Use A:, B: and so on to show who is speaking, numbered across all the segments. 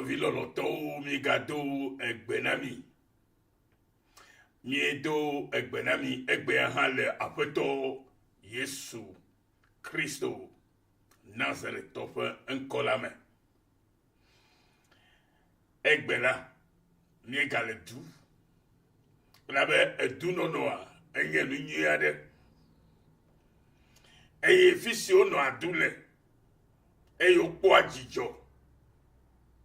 A: Nɔvi lɔlɔ̃tɔwo, míegado egbe na mi. Míedo egbe na mi egbea hã le Aƒetɔ Yesu Kristo Nazaretɔ ƒe ŋkɔ la me. Egbe la, míegale du elabe edunɔnɔa enye nu nyui aɖe eye fi si wonɔa du le eye wokpɔa dzidzɔ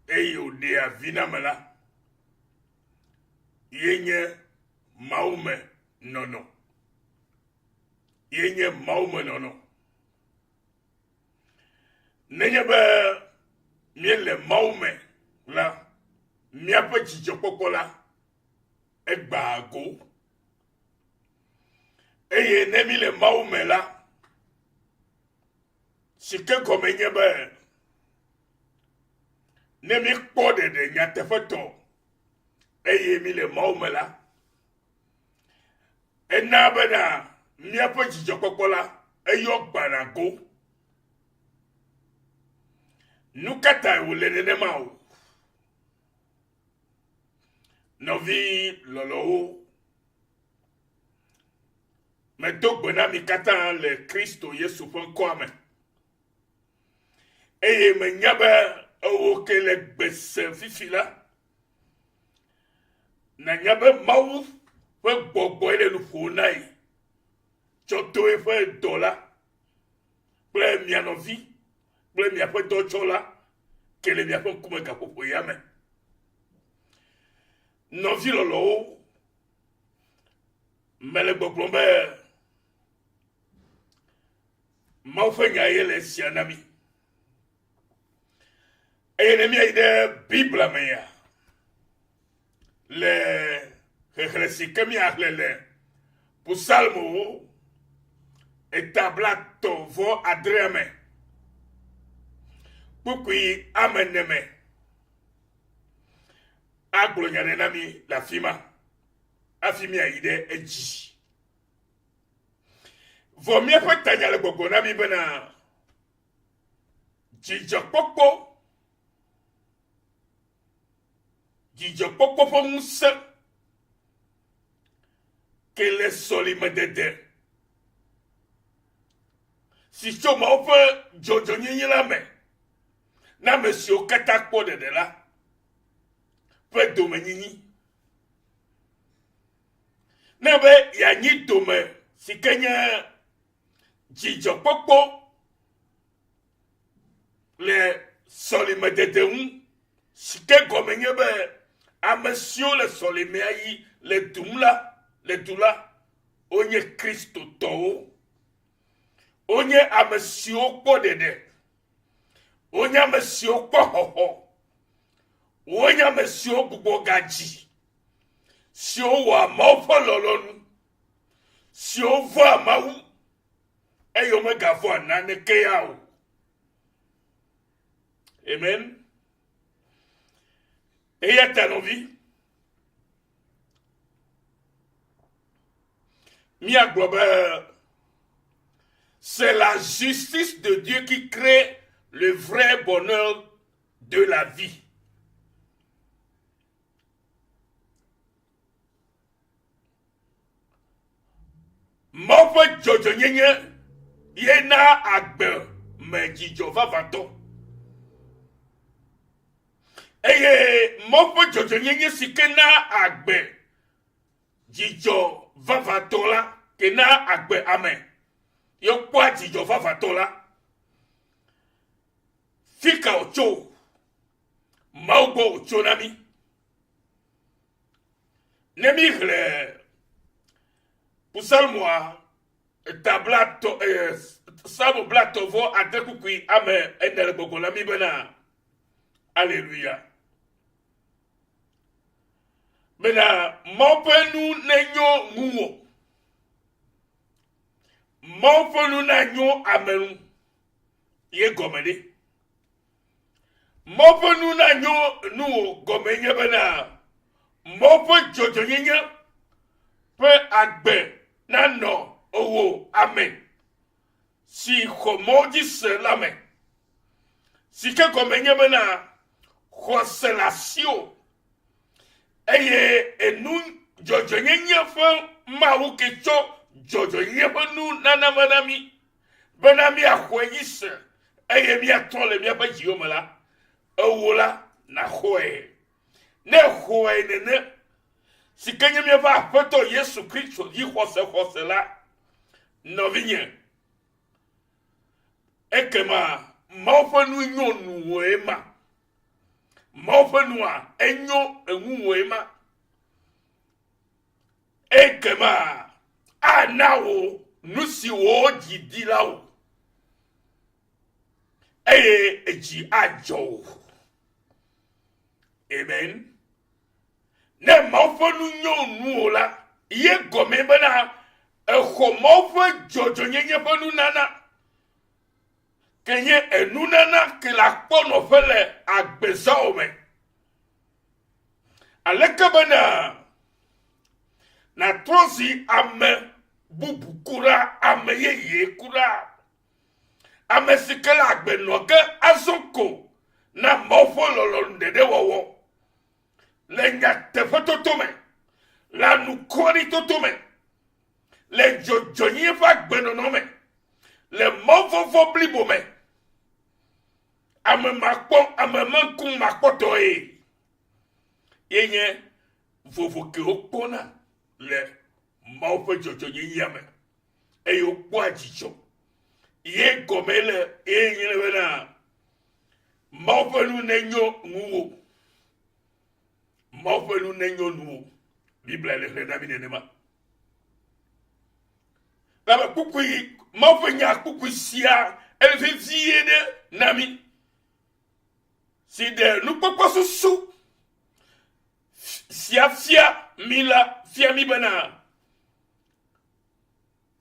A: eye wòɖea vi na ame la ye nye Mawume nɔnɔ. Ye nye Mawume nɔnɔ. Nenye be míele Mawu me la, míaƒe dzidzɔkpɔkpɔ la egbaa go. Eye ne míle Mawu me la, si ke gɔme nye be ne míekpɔ ɖeɖe nyateƒetɔ eye míle Mawu me la, ena bena míaƒe dzidzɔkpɔkpɔ la eyɔ gbana go. Nu ka tae wòle nenema o? Nɔvi lɔlɔ̃wo, medo gbe na mi katã le Kristo Yesu ƒe ŋkɔa me. Eye menya be ewò ke le gbe sem fifi la, nànya be Mawu ƒe gbɔgbɔe le nu ƒom na ye tsɔ to eƒe dɔla kple mia nɔvi kple miaƒe dɔtsɔla ke le miaƒe ŋkume gaƒoƒo ya me. Nɔvi lɔlɔ̃wo, mele gbɔgblɔm be Mawu ƒe nya ye le esia na mí. Eye ne míayi ɖe Biblia me ya, le xexlẽ si ke míaxlẽ le Psalmowo eta blatɔ̃ vɔ adrea me, kpukpui ame ene me, agblɔ nya ɖe na mí le afi ma hafi míayi ɖe edzi. Vɔ míaƒe tanya le gbɔgblɔ na mí bena dzidzɔkpɔkpɔ dzidzɔkpɔkpɔ ƒe ŋusẽ ke le sɔlimedede si tso Mawu ƒe dzɔdzɔnyenye la me na ame siwo katã kpɔ ɖeɖe la ƒe domenyinyi. Ne be yeanyi dome si ke nye dzidzɔkpɔkpɔ le sɔlimedede ŋu si ke gɔme nye be ame siwo le sɔlimea yi le dum la le du la wonye Kristotɔwo. Wonye ame siwo kpɔ ɖeɖe. Wonye ame siwo kpɔ xɔxɔ. Wonye ame siwo gbugbɔ gadzi, siwo wɔa Mawu ƒe lɔlɔ̃nu, siwo vɔ̃a Mawu eye womegavɔ̃a naneke ya o. Amen. Eya ta nɔvi, míagblɔ be c'est la justice de Dieu qui crée le vrai bonheur de la vie. Mawu ƒe dzɔdzɔnyenye ye na agbe me dzidzɔ vavãtɔ. Eye Mawu ƒe dzɔdzɔnyenye si ke na agbe dzidzɔ vavãtɔ la ke na agbe ame ye wokpɔa dzidzɔ vavãtɔ la. Fi ka wòtso? Mawu gbɔ wòtso na mí. Ne míxlẽ Psalmoa eta blatɔ eh, Psalmo blatɔ vɔ ade kpukpui ame ene le gbɔgbɔ na mí bena Aleluya. Bena Mawu ƒe nu nenyo ŋuwò. Mawu ƒe nu nanyo ame ŋu. Ye gɔme ɖe. Mawu ƒe nu nanyo nuwò gɔme nye bena Mawu ƒe dzɔdzɔnyenye ƒe agbe nanɔ ewò ame si xɔ Mawu dzi se la me. Si ke gɔme nye bena xɔse le asiwò eye enu dzɔdzɔenyenye ƒe Mawu ke tsɔ dzɔdzɔenyenye ƒe nu nana va na mí bena míaxɔe dzi se eye míatrɔ le míaƒe dziwo me la, ewò la, nàxɔe. Ne èxɔe nene, si ke nye míaƒe Aƒetɔ Yesu Kristo dzi xɔsexɔse la, nɔvinye, ekema Mawu ƒe nu nyo nuwòe ma. Mawu ƒe nua enyo eŋuwòe ma. Ekema ana wò nu si wò dzi di la wò eye edzi adzɔ wò. Amen. Ne Mawu ƒe nu nyo nuwò la, ye gɔmee bena exɔ Mawu ƒe dzɔdzɔnyenye ƒe nunana. Ke nye enunana ke le akpɔ nɔƒe le agbezãwo me. Aleke bena nàtrɔ zi ame bubu kura, ame yeye kura, ame si ke le agbe nɔ ge azɔ ko na Mawu ƒe lɔlɔ̃nu ɖeɖe wɔwɔ le nyateƒetoto me, le anukwaritoto me, le dzɔdzɔnyenye ƒe agbenɔnɔ me, le mɔvɔvɔ blibo me, ame makpɔ, ame meŋku makpɔtɔe ye nye vovo ke wokpɔna le Mawu ƒe dzɔdzɔnyenyea me eye wokpɔa dzidzɔ. Ye gɔme le ye nye bena Mawu ƒe nu nenyo ŋuwò. Mawu ƒe nu nenyo nuwò. Biblia le xlẽ na mí nenema. Labe kpukpui Mawu ƒe nya kpukpui sia ele vevie ɖe na mí si ɖe nukpɔkpɔsusu sia fia mí la fia mí bena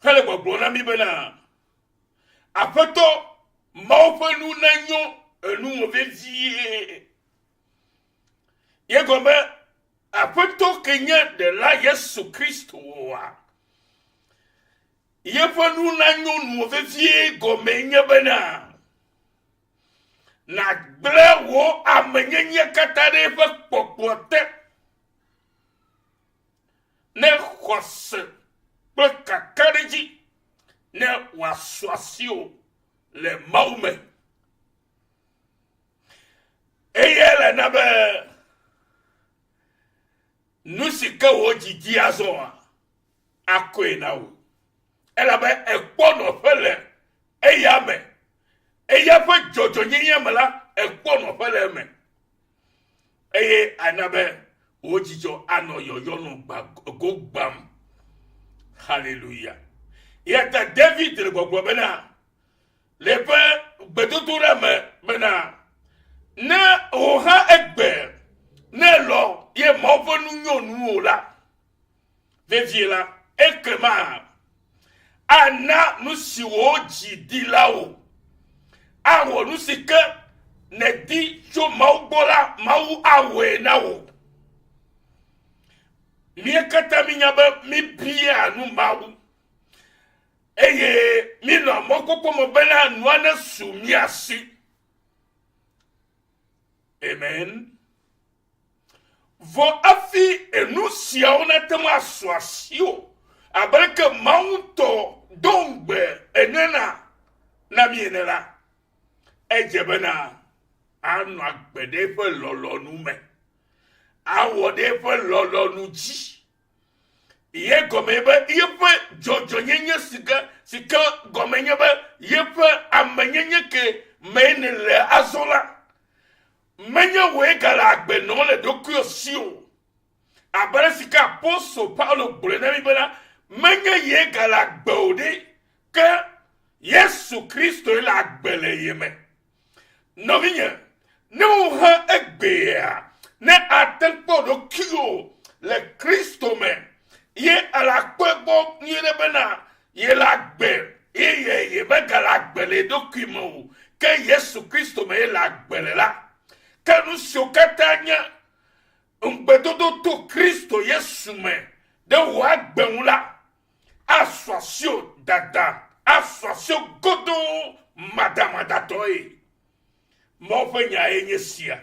A: hele gbɔgblɔ na mí bena Aƒetɔ Mawu ƒe nu nenyo enuwò vevie. Ye gɔme Aƒetɔ ke nye Ɖela Yesu Kristo oa? Yeƒe nu nanyo nuwò vevie gɔmee nye bena nàgblẽ wò amenyenye katã ɖe eƒe kpɔkplɔ te ne xɔse kple kakaɖedzi ne wòasu asiwò le Mawu me. Eye ele na be nu si ke wò dzi di azɔa, akɔe na wò. Elabe èkpɔ nɔƒe le eya me. Eya ƒe dzɔdzɔnyenye me la, èkpɔ nɔƒe le eme. Eye ana be wò dzidzɔ anɔ yɔyɔ nɔ gba, go gbam. Haleluya. Eya ta David le gbɔgblɔ bena, le eƒe gbedodoɖa me bena, Ne wò hã egbe, ne èlɔ ye Mawu ƒe nu nyo nuwò la, vevie la, ekema ana nu si wò dzi di la wò. Awɔ nu si ke nèdi tso Mawu gbɔ la, Mawu awɔe na wò. Mía katã mínya be míbiaa nu Mawu. eye míenɔa mɔkpɔkpɔ me bena nua nesu mía si. Amen. Vɔ hafi enu siawo nate ŋu asu asiwò abe leke Mawu ŋutɔ do ŋugbe ene na na mí ene la, edze bena anɔ agbe ɖe eƒe lɔlɔ̃nu me, awɔ ɖe eƒe lɔlɔ̃nu dzi. Ye gɔme be yeƒe dzɔdzɔnyenye si ke si ke gɔme nye be yeƒe amenyenye ke mee nèle azɔ la, menye wòe gale agbe nɔm le ɖokuiwò si o. Abe ale si ke apostol Paulo gblɔe na mí bena, menye yee gale agbe o ɖe, ke Yesu Kristoe le agbe le ye me. Nɔvinye, ne wò hã egbea, ne àte kpɔ ɖokuiwò le Kristo me, ye ale akpɔe gbɔ nyuie ɖe bena yele agbe eye yemegale agbe le yeɖokui me o, ke Yesu Kristo me yele agbe le la, ke nu siwo katã nye ŋugbedodo to Kristo Yesu me ɖe wò agbe ŋu la, asu asiwò dada, asu asiwò godoo madamadatɔe. Mawu ƒe nyae nye sia.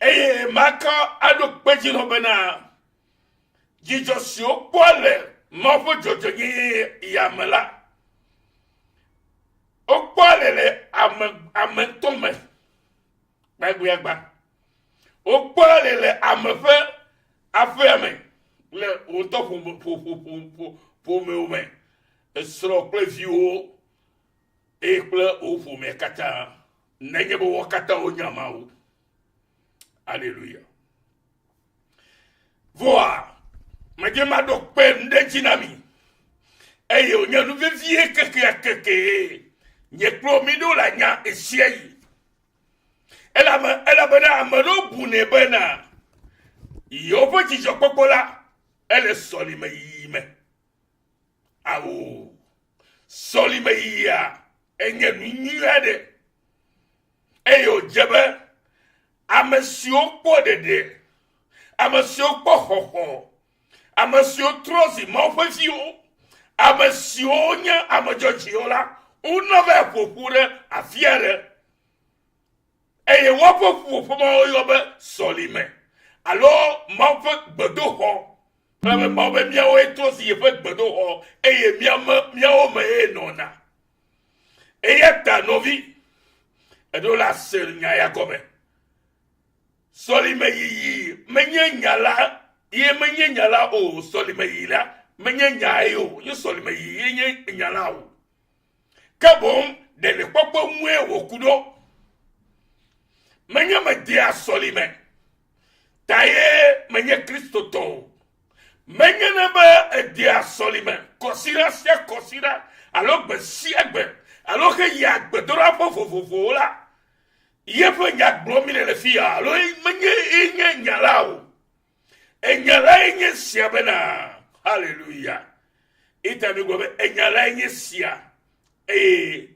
A: Eye maka aɖo kpe dzi nɔ bena dzidzɔ si wokpɔa le Mawu ƒe dzɔdzɔenyenye ya me la, wokpɔa le le ame ame ŋutɔ me gbagbiagba. Wokpɔa le le ame ƒe aƒea me le wò ŋutɔ ƒome ƒo ƒo ƒomewo me, esrɔ̃ kple viwo eye kple wò ƒomea katã nenye be wo katã wonya Mawu. Aleluya. Vɔa, medze maɖo kpe nu ɖe dzi na mi eye wònye nu vevie kekeakeke nye kple mi ɖo la nya ɣesiaɣi. Elabe elabena ame ɖewo bunɛ bena yewoƒe dzidzɔkpɔkpɔ la ele sɔlime yiyi me. Ao, sɔlime yiyia enye nu nyui aɖe eye wòdze be ame siwo kpɔ ɖeɖe, ame siwo kpɔ xɔxɔ, ame siwo trɔ zi Mawu ƒe viwo, ame siwo nye ame dzɔdzɔewo la, wonɔ va ƒo ƒu ɖe afi aɖe eye woƒe ƒuƒoƒe ma woyɔ be sɔlime alo Mawu ƒe gbedoxɔ. Elabe Mawu be míawoe trɔ zi yeƒe gbedoxɔ eye míame míawo me ye nɔna. Eya ta nɔvi, eɖo la se nya ya gɔme. Sɔlime yiyi menye nya la ye menye nya la o. Sɔlime yiyi la menye nya ye o. Nye sɔlime yiyi ye nye nya la o. Ke boŋ ɖeɖekpɔkpɔ ŋue wòku ɖo. Menye medea sɔlime ta ye menye Kristotɔ o. Menye ne be edea sɔlime kɔsiɖa sia kɔsiɖa alo gbe sia gbe alo heyia gbedoɖaƒe vovovowo la, yeƒe nya gblɔm mi le le fi ya alo menye ye nye nya la o. Enya lae nye sia bena, haleluya. Ita mi gblɔ be enya lae nye sia eye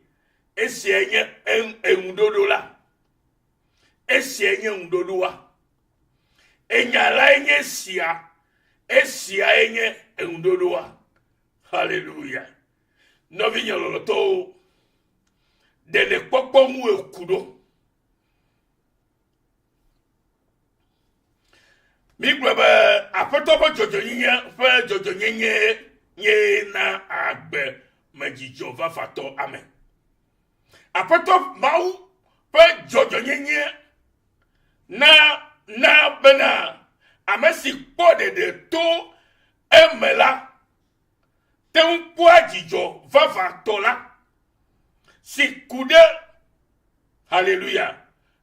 A: esiae nye eŋuɖoɖo la. Esiae nye ŋuɖoɖoa. Enya lae nye sia, esiae nye eŋuɖoɖoa. Haleluya. Nɔvinye lɔlɔtɔwo, ɖeɖekpɔkpɔ ŋue ku ɖo. Mígblɔ be Aƒetɔ ƒe dzɔdzɔenyenye ƒe dzɔdzɔenyenye nye na agbe me dzidzɔ vavãtɔ ame. Aƒetɔ Mawu ƒe dzɔdzɔenyenye na na bena ame si kpɔ ɖeɖe to eme la te ŋu kpɔa dzidzɔ vavãtɔ la si ku ɖe Haleluya.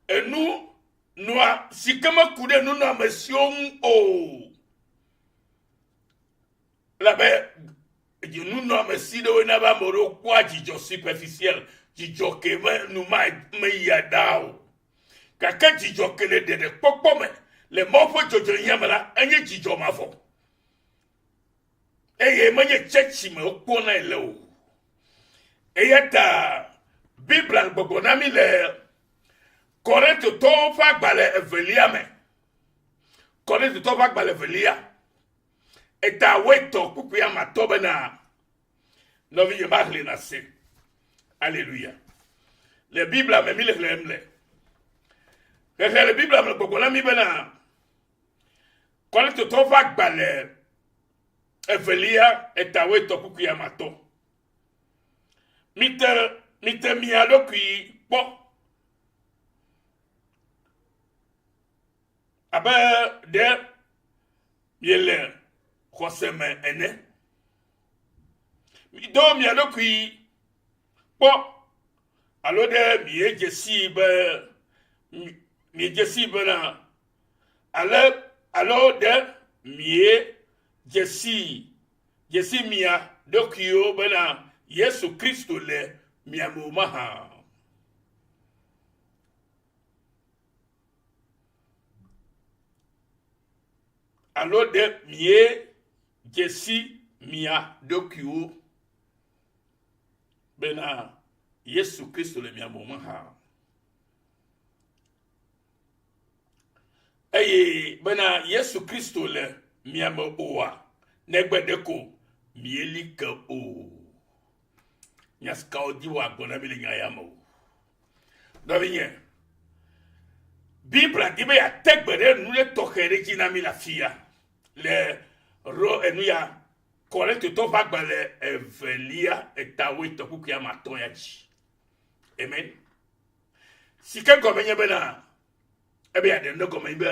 A: Enu nɔa si ke meku ɖe nunɔamesiwo ŋu o. Elabe nunɔamesi ɖewoe na be ame ɖewo kpɔa dzidzɔ superficiel, dzidzɔ ke me nu ma meyia ɖaa o. Gake dzidzɔ ke le ɖeɖekpɔkpɔ me le Mawu ƒe dzɔdzɔenyenye me la, enye dzidzɔ mavɔ. Eye menye tsɛtsi me wokpɔnae le o. Eya ta Biblia gbɔgblɔ na mí le Korintotɔwo ƒe agbalẽ evelia me. Korintotɔwo ƒe agbalẽ evelia, eta wuietɔ̃ kpukpui ame atɔ̃ bena, nɔvinye maxlẽ nase. Aleluya. Le Biblia me míle xlẽm le. Xexlẽ le Biblia me gbɔgblɔ na mí bena, Korintotɔwo ƒe agbalẽ evelia eta wuietɔ̃ kpukpui ame atɔ̃. Mite mite mia ɖokui kpɔ abe ɖe miele xɔse me ene. Mido mia ɖokui kpɔ alo ɖe miedze sii be miedze sii bena Ale alo ɖe miedze sii dze si mia ɖokuiwo bena Yesu Kristo le mia me o mahã? Alo ɖe miedze si mia ɖokuiwo bena Yesu Kristo le mia me o mahã? Eye bena Yesu Kristo le mia me oa, negbe ɖeko mieli ke o. Nya si kawo di woagblɔ na mi le nya ya me o. Nɔvinye, Biblia di be yeate gbe ɖe nu ɖe tɔxɛ ɖe dzi na mí le afia le ro enu ya Korintotɔwo ƒe agbalẽ evelia eta wuietɔ̃ kpukpui ame atɔ̃ ya dzi. Amen. Si ke gɔme nye bena ebe yeaɖe nu gɔme be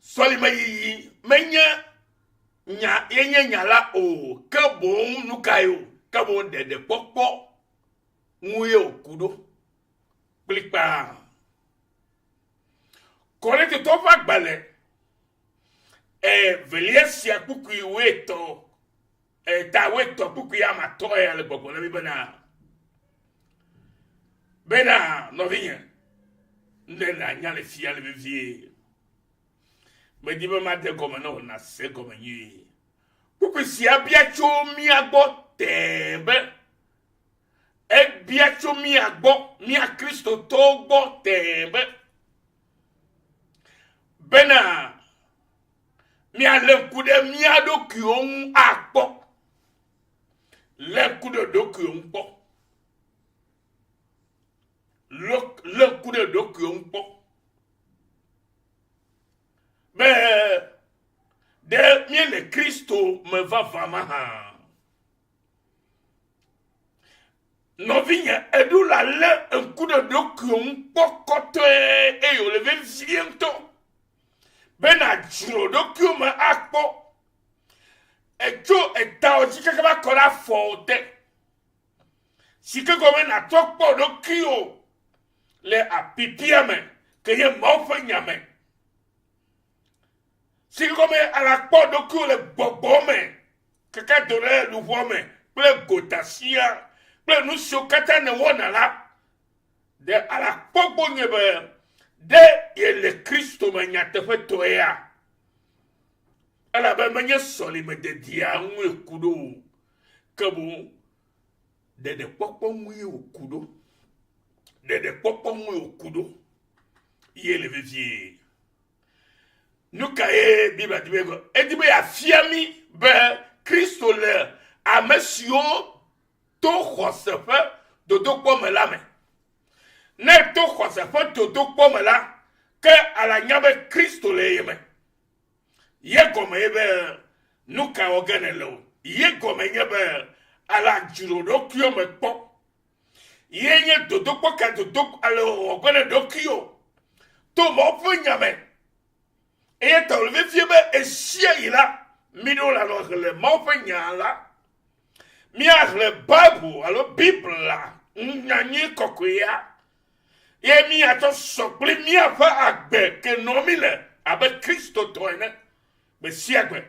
A: sɔlimeyiyi menye nya ye nye nya la o ke boŋ nu kae o ke boŋ ɖeɖekpɔkpɔ ŋue wòku ɖo kplikpaa. Korintotɔwo ƒe agbalẽ evelia sia kpukpui wuietɔ̃ eta wuietɔ̃ kpukpui ame atɔ̃ ya le gbɔgblɔ na mi bena bena nɔvinye ne nànya le fia le vevie medi be made gɔme na wò nàse gɔme nyuie kpukpui sia bia tso mía gbɔ tẽe be ebia tso mía gbɔ mía kristotɔwo gbɔ tẽe be bena míalé ŋku ɖe mía ɖokuiwo ŋu akpɔ. Lé ŋku ɖe ɖokuiwo ŋu kpɔ. Lé ŋku ɖe ɖokuiwo ŋu kpɔ. Be ɖe míele Kristo me vavã mahã. Nɔvinye, èɖo la lé ŋku ɖe ɖokuiwò ŋu kpɔ kɔtɔe eye wòle vevie ŋutɔ be nàdzro ɖokuiwò me akpɔ. Ètso etawò dzi kaka va kɔ ɖe afɔwò te. Si ke gɔme nàtrɔ kpɔ ɖokuiwò le apipia me ke nye Mawu ƒe nya me. Si ke gɔme alakpɔ ɖokuiwò le gbɔgbɔ me keke do ɖe luʋɔ me kple gota siaa kple nu siwo katã nèwɔna la, ɖe alakpɔ gbɔnye be ɖe yele Kristo me nyateƒetɔea? Elabe menye sɔlimededia ŋue ku ɖo o, ke boŋ ɖeɖekpɔkpɔ ŋue wòku ɖo. Ɖeɖekpɔkpɔ ŋue wòku ɖo ye le vevie. Nu kae Biblia di be edi be yeafia mí be Kristo le ame siwo to xɔse ƒe dodokpɔ me la me. Ne to xɔse ƒe dodokpɔ me la, ke alanya be Kristo le ye me. Ye gɔme ye be nu ka wɔ ge nèle o. Ye gɔme nye be ala dzro ɖokuiwo me kpɔ. Ye nye dodokpɔ ka dodo ale wɔ ge ne ɖokuiwò to Mawu ƒe nya me. Eya ta wòle vevie be esia yi la, míɖo la nɔ xlẽ Mawu ƒe nya la. Míaxlẽ Bible alo Biblia nyanyui kɔkɔea ye míatsɔ sɔ kple míaƒe agbe ke nɔ mí le abe Kristotɔ ene gbe sia gbe.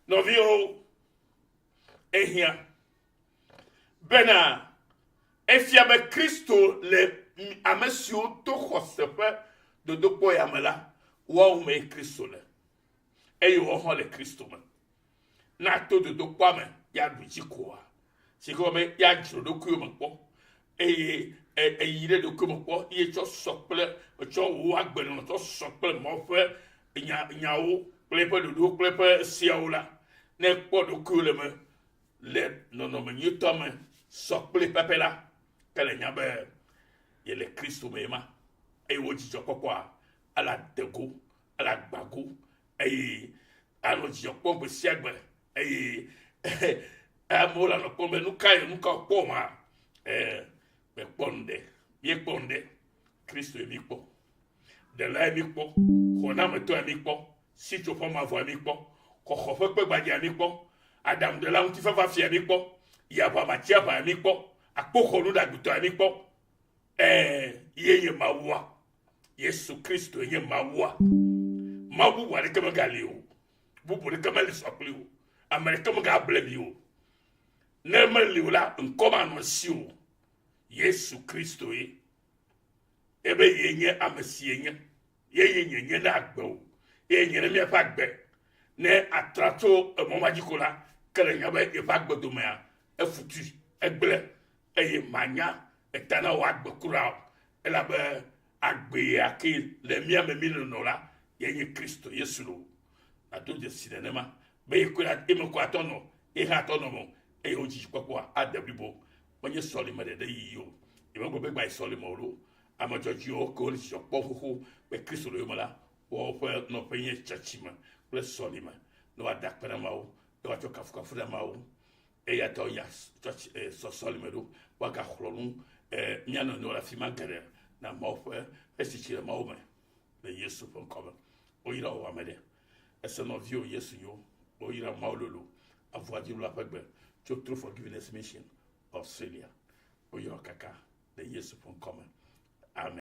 A: Nɔviwo, ehiã bena efia be Kristo le ame siwo to xɔse ƒe dodokpɔ ya me la, woawo mee Kristo le eye woawo hã le Kristo me. Na to dodokpɔa me yeaɖu dzi koa, si gɔme be yeadzro ɖokuiwò me kpɔ eye èyi ɖe ɖokuiwò me kpɔ eye tsɔ sɔ kple tsɔ wò agbenɔnɔ tsɔ sɔ kple Mawu ƒe nya nyawo kple eƒe ɖoɖowo kple eƒe seawo la, ne èkpɔ ɖokuiwò le eme le nɔnɔme nyuitɔ me sɔ kple pɛpɛ la, ke le nya be yele Kristo me ma eye wò dzidzɔkpɔkpɔa ele ade go, ele agba go eye anɔ dzidzɔ kpɔm gbe sia gbe eye amewo le anɔ kpɔm be nu kae nu ka wokpɔ ma ee mekpɔ nu ɖe míekpɔ nu ɖe Kristo ye míkpɔ ɖelae míkpɔ xɔnametɔe míkpɔ sitsoƒe mavɔe míkpɔ xɔxɔ ƒe kpe gbadzɛ míkpɔ aɖaŋuɖela ŋutifafa fia míkpɔ yaʋamatsiaʋa míkpɔ akpoxɔnu ɖagbitɔe míkpɔ ɛɛ ye nye Mawua Yesu Kristo nye Mawua. Mawu bubu aɖeke megali o. Bubu ɖeke meli sɔ kpli o. Ame ɖeke megable mi o. Ne meli o la, ŋkɔ manɔ esi o. Yesu Kristo ye. Ebe ye nye ame si yenye. Ye ye nye nye na agbe o. Ye nye ne míaƒe agbe. Ne atra tso emɔ ma dzi ko la, ke le nya be yeƒe agbe domea, efutui, egblẽ eye manya eta na wò agbe kura o, elabe agbe ya ke le mía me míenɔnɔ la, ye nye Kristo Yesu loo. Nàdo dzesi nenema be ye koe eme ko atɔ nɔ, ye hã atɔ nɔ me o, eye wò dzidzikpɔkpɔa ade blibo. Menye sɔlime ɖeɖe yiyi o. Nyemegblɔ be gbayi sɔlime o loo. Ame dzɔdzɔewo kewo le dzidzɔ kpɔm xoxo be Kristo le yome la, woawo ƒe nɔƒe nye tsɔtsime kple sɔlime ne woada akpe na Mawu, ne woatsɔ kafukafu na Mawu. Eya ta wonya tsɔtsi eh, sɔ sɔlime ɖo, woagaxlɔ̃ nu eh, mía nɔnɔewo le afi ma geɖe na Mawu ƒe etsitsi le Mawu me le Yesu ƒe ŋkɔ me. Woyra wò ame ɖe. Ese nɔviwò Yesu nyo. Woyra Mawu lolo avuadziɖula ƒe gbe tso True Forgiveness Mission, Australia. Woyra wò kaka le Yesu ƒe ŋkɔ me.